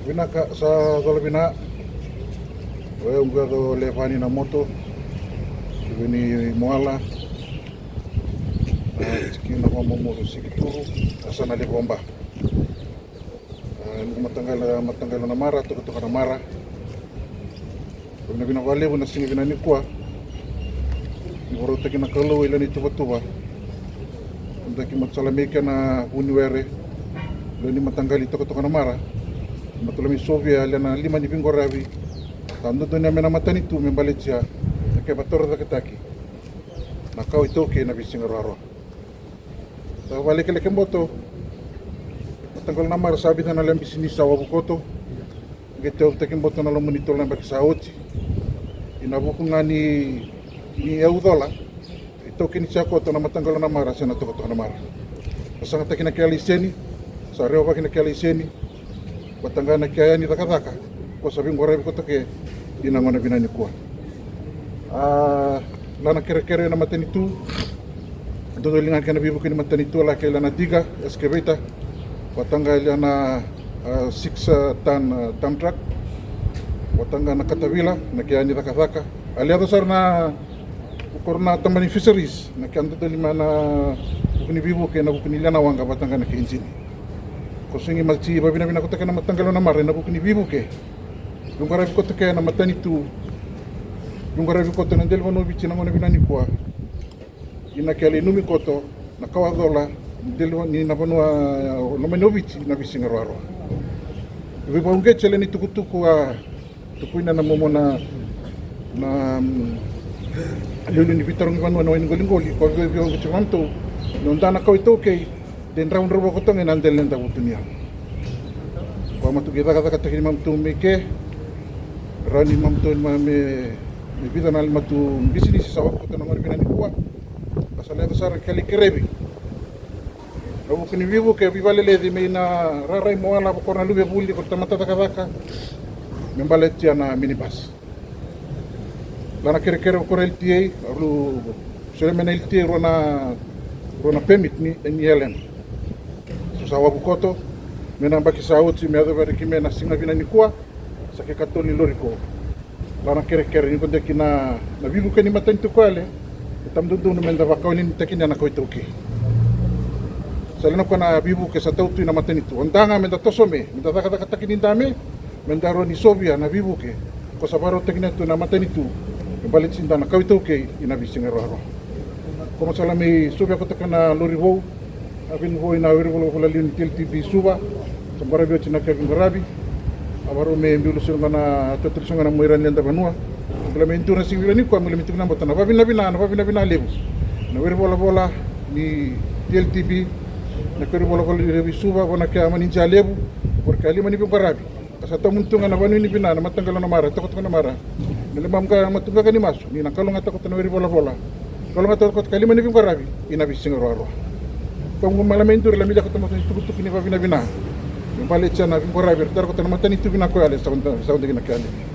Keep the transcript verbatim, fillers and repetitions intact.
Vinaka, sa cola vina. Oya au qo yaco Levani na moto. Tiko ni Moala. Na tiki na vakamomoso Sikituru. Na sa na levu oba. A, ni mataqali, mataqali na mara, tokatoka na mara. Vinavina vakalevu na siga vina nikua. Ni varautaki na Kalou e lewe ni tuvatuva. Daki matusala mai kena vuniwere. Lewe ni mataqali tokatoka na mara. Matula mai sovia lewe na lima ni viqwaravi. Sa dodonu me na matanitu me baletia. Na keva torocaketaki. Na kawa iTaukei na veisiga ruarua. Sa vakalekeleke boto. Mataqali na mara sa vica na lewe bisinisi sa wavu koto. Qai tevutaki boto na loma ni tolu na yabaki sa oti. Ina vuku ga ni, ni yau cola. Itaukei ni sa koto na mataqali na mara se na tokatoka na mara. Sa sagataki na kea laiseni. Sa rewavaki na kea laiseni. Vata ga na kea yani cakacaka ko sa viqwaravi koto ke ina gona vina nikua. A, la na kerekere na matanitu. Dodoli ga kena veivuke ni matanitu, la kei la na diga, excavator. Vata ga la na, a, six, a, ton, a, dump truck. Vata ga na katavila na kea yani cakacaka. A leco sara na Ko na tabana ni fisheries na kena dodoli mai na vuku ni veivuke na vuku ni lewe na waqa vata ga na kei ijini. Ko sega ni mati vavinavinakataki na mataqali na mara na vuku ni veivuke. Viqwaravi koto ke na matanitu. Viqwaravi koto na deli vanua o Viti na gona vina nikua. Ina kele inumi koto na kawa cola deli ni na vanua lomani o Viti na veisiga ruarua. Veivauqeti ele ni tukutuku a Tukuna na momo na, na, mm, liuliu ni veitarogi vanua na wai ni qoliqoli, ko via via oqo tiko mamutou. Noda na kawa iTaukei de draudrau vakaoqo toga ena dela ni davutunia. Ko matou qai cakacakataki ni mamutou me ke. Rawa ni mamutou me, me vica na lima tu bisinisi sa wako koto na gona vina nikua. Ka sa leca sara kele kerevi. Na vuku ni veivuke veivaleleci mai na rarai mo ala vako na luve vuli ko tamata cakacaka. Me baletia na minibus. La na kerekere vako ra L T A, a lu sole me na L T A rua na, rua na permit ni, ni L M. So sa wavu koto, me na baki sa oti, me yaco vere ki me na siga vina nikua, sa ke katolu ni lori ko. La na kerekere ni kodeki na, na veivuke ni matanitu ko yale, e tamdodonu me da vakawaninitaki na kawa iTaukei. Sa lena ko na veivuke sa tautui na matanitu. O da ga me da toso me, me da cakacakataki ni da me, me da rua ni sovia na veivuke. Ko sa varautaki na tu na matanitu, me baleti da na kawa iTaukei, ina veisiga ruarua. Ko masala me sovia koto ka na lori vou, A vini vou ina wiri volavola liu ni T L T B Suva. Sa baravi oti na kea viqaravi. A varau me biu lusu ga na tatali soga na moira ni leda vanua. Bula me dua na siga vila ni kua, bula me tukuna bota na vavinavina, na vavinavina levu. Na wiri volavola ni T L T B, na kea wiri volavola ni Revi Suva, vona kea mani jia levu, vona kea lima ni viqaravi. Ka sa taumuni tu ga na vanua ni vina, na mataqali na mara, tokatoka na mara. Na lemamu ga matuqaqa ni masu, ni na kalougata koto na wiri volavola. Kalougata koto ka lima ni viqaravi, ina veisiga ruarua. Ka ugu mala mai duri, la milia koto masu ni tukutuku ni vavinavina. Me baletia na viqaravi, ra tara koto na matanitu vina ko yale, sa uda, sa uda kina kea levu.